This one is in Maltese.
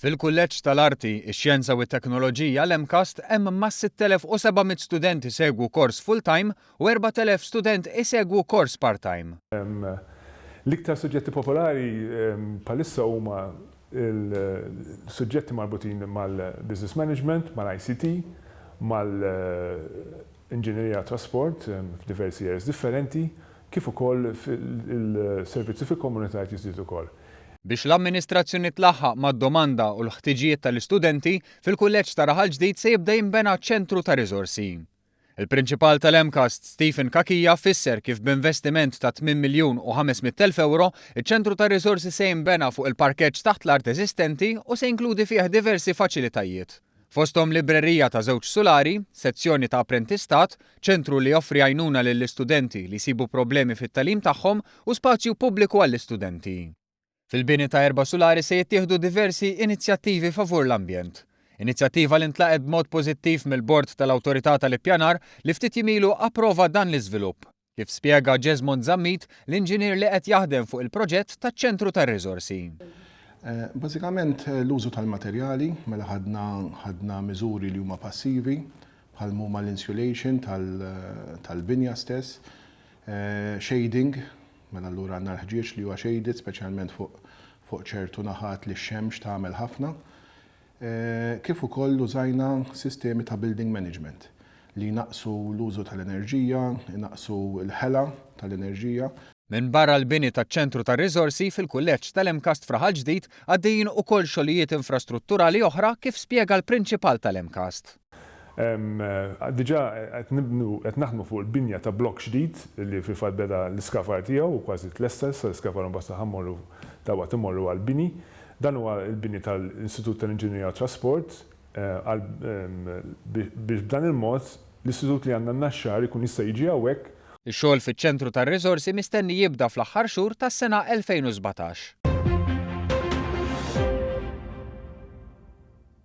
Fil-Kulleġġ tal-Arti, ix-Xjenza u t-Teknoloġija, l-MCAST, hemm mas-6,700 student isegwu kors full-time u 4,000 student isegwu kors part-time. L-iktar suġġetti popolari bħalissa huma l-suġġetti marbutin mal-business management, mal-ICT, mal-inġinerija trasport f'diversi areas differenti, kif ukoll il-servizzi fil-komunità qed jiżdiedu wkoll. Biex l-amministrazzjoni tlaħħaq mad-domanda u l-ħtiġijiet tal-istudenti, fil-Kulleġġ ta' Raħal Ġdid se jibda jinbena ċentru ta' riżorsi. Il-Prinċipal tal-MCAST, Stephen Cachia, fisser kif b'investiment ta' 8 miljun u 500 elf ewro, iċ-ċentru ta' riżorsi se jinbena fuq il-parkeġġ taħt l-art eżistenti u se jinkludi fih diversi faċilitajiet. Fosthom librerija ta' żewġ sulari, sezzjoni ta' apprentistat, ċentru li joffri għajnuna lill-istudenti li jsibu problemi fit-tagħlim tagħhom u spazju pubbliku għall-istudenti. Fil-bini ta' erba' sulari se jittieħdu diversi inizjattivi favur l-ambjent. Inizjattiva li ntlaqgħet b'mod pożittiv mill-Bord tal-Awtorità tal-Ippjanar li ftit jiem ilu approva dan l-iżvilupp, kif spjega Jesmond Zammit, l-inġinier li qed jaħdem fuq il-proġett taċ-ċentru tar-riżorsi. Bażikament l-użu tal-materjali, mela ħadna ħadna miżuri li huma passivi, bħal m'huma l-insulation tal-binja stess, shading, mela allura għandna l-ħġieġ li huwa shaded speċjalment fuq fuq ċertu naħat li x-xemx tagħmel ħafna, kif ukoll użajna sistemi ta' building management li jnaqqsu l-użu tal-enerġija, inaqqsu l-ħela tal-enerġija. Minbarra l-bini taċ-ċentru tar-riżorsi, fil-Kulleġġ tal-MCAST f'Raħal Ġdid għaddejjin ukoll xogħlijiet infrastrutturali oħra kif spjega l-Prinċipal tal-MCAST. Diġà qed nibnu, qed naħdmu fuq il-binja ta' blokk ġdid li fil-fatt beda l-iskavar tiegħu u kważi tlesta issa l-iskavar u mbagħad ħa mmorru dalwaqt immorru għall-bini. Dan huwa l-bini tal-Istitut tal-Inġinerija u Trasport għal biex b'dan il-mod l-istitut li għandna n-Naxxar ikun jista' jiġi hawnhekk. Ix-xogħol fiċ-ċentru tar-riżorsi mistenni jibda fl-aħħar xhur tas-sena 2017.